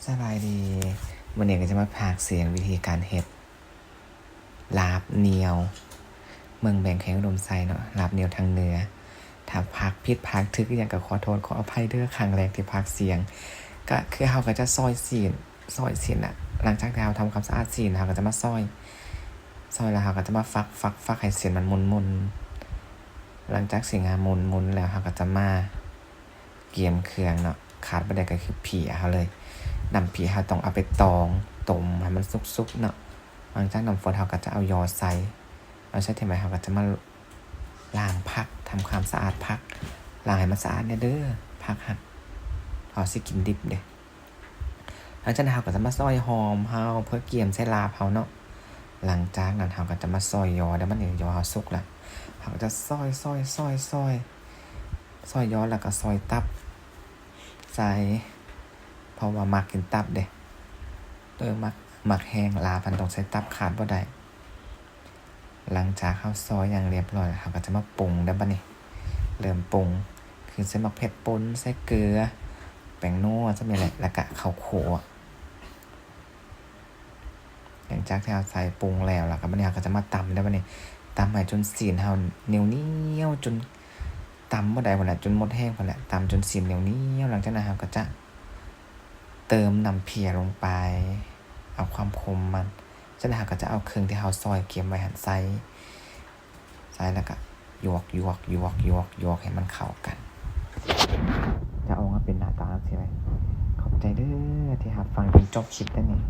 ສະບາຍດີ ມື້ນີ້ກໍຈະມາພາກສຽງວິທີການເຮັດລາບໜຽວ ເມືອງແບງ ແຂວງອຸດົມໄຊເນາະ ລາບໜຽວທາງເໜືອ. ຖ້າພາກຜິດພາກຖືກອີ່ຫຍັງກໍຂໍໂທດຂໍອະໄພເດີ້ ຄັ້ງແລກທີ່ພາກສຽງ. ກໍຄືເຮົາກໍຈະຊອຍຊີ້ນ ຊອຍຊີ້ນນະ ຫຼັງຈາກທີ່ເຮົາທຳຄວາມສະອາດຊີ້ນ ເຮົາກໍຈະມາຊອຍ ຊອຍແລ້ວເຮົາກໍຈະມາຝັກ ຝັກ ຝັກໃຫ້ຊີ້ນມັນໝຸ່ນໆ. ຫຼັງຈາກຊີ້ນເຮົາໝຸ່ນໆແລ້ວ ເຮົາກໍຈະມາ ກຽມເຄື່ອງເນາະ ຂາດບໍ່ໄດ້ກໍຄືເພຍເຮົາເລີຍ ນ້ຳເພຍເຮົາຕ້ອງເອົາໄປຕອງ ຕົ້ມໃຫ້ມັນສຸກໆເນາະ. ຫຼັງຈາກນ້ຳຟົດເຮົາກໍຈະເອົາຢໍໃສ່ ເອົາໃສ່ເທື່ອໃໝ່ ເຮົາກໍຈະມາລ້າງຜັກ ທຳຄວາມສະອາດຜັກ ລ້າງໃຫ້ມັນສະອາດແດ່ເດີ້ ຜັກຫັ້ນ ເຮົາຊິກິນດິບເດ້. ຫຼັງຈາກນັ້ນເຮົາກໍຈະມາຊອຍຫອມເຮົາ ເພື່ອກຽມໃສ່ລາບເຮົາເນາະ. ຫຼັງຈາກນັ້ນເຮົາກໍຈະມາຊອຍຢໍ ແລ້ວບັດນີ້ຢໍເຮົາສຸກແລ້ວ ເຮົາກໍຈະຊອຍ ຊອຍ ຊອຍ ຊອຍ ຊອຍຢໍ ແລ້ວກໍຊອຍຕັບໃສ່ ເພາະວ່າມັກກິນຕັບເດ້ ເອີ ມັກ ມັກແຮງ ລາບຫັ້ນຕ້ອງໃສ່ຕັບຂາດບໍ່ໄດ້. ຫຼັງຈາກເຮົາຊອຍຫຍັງລຽບຮ້ອຍ ເຮົາກໍຈະມາປຸງເດີ້ບັດນີ້ ເລີ່ມປຸງ ຄືໃສ່ໝາກເຜັດປົ່ນ ໃສ່ເກືອ ແປ້ງນົວ ສ່ຳນີ້ແຫຼະ ແລ້ວກະເຂົ້າຂົ້ວ. ຫຼັງຈາກທີ່ເຮົາໃສ່ປຸງແລ້ວ ແລ້ວກະບັດນີ້ເຮົາກໍຈະມາຕຳເດີ້ບັດນີ້ ຕຳໃຫ້ຈົນຊີ້ນເຮົາໜຽວໆ ຈົນຕຳບໍ່ໄດ້ພຸ້ນແຫຼະ ຈົນໝົດແຮງພຸ້ນແຫຼະ ຕຳຈົນຊີ້ນໜຽວໆ. ຫຼັງຈາກນັ້ນເຮົາກໍຈະເຕີມນ້ຳເພຍລົງໄປ ເອົາຄວາມຂົມມັນ. ຈາກນັ້ນເຮົາກໍຈະເອົາເຄື່ອງທີ່ເຮົາຊອຍກຽມໄວ້ຫັ້ນໃສ່ ໃສ່ແລ້ວກະຢວກ ຢວກ ຢວກ ຢວກ ຢວກໃຫ້ມັນເຂົ້າກັນ ຈະອອກມາເປັນໜ້າຕາຈັ່ງຊີ້ເລີຍ. ຂອບໃຈເດີ້ທີ່ຮັບຟັງຈົນຈົບຄລິບເດີ້ນີ້.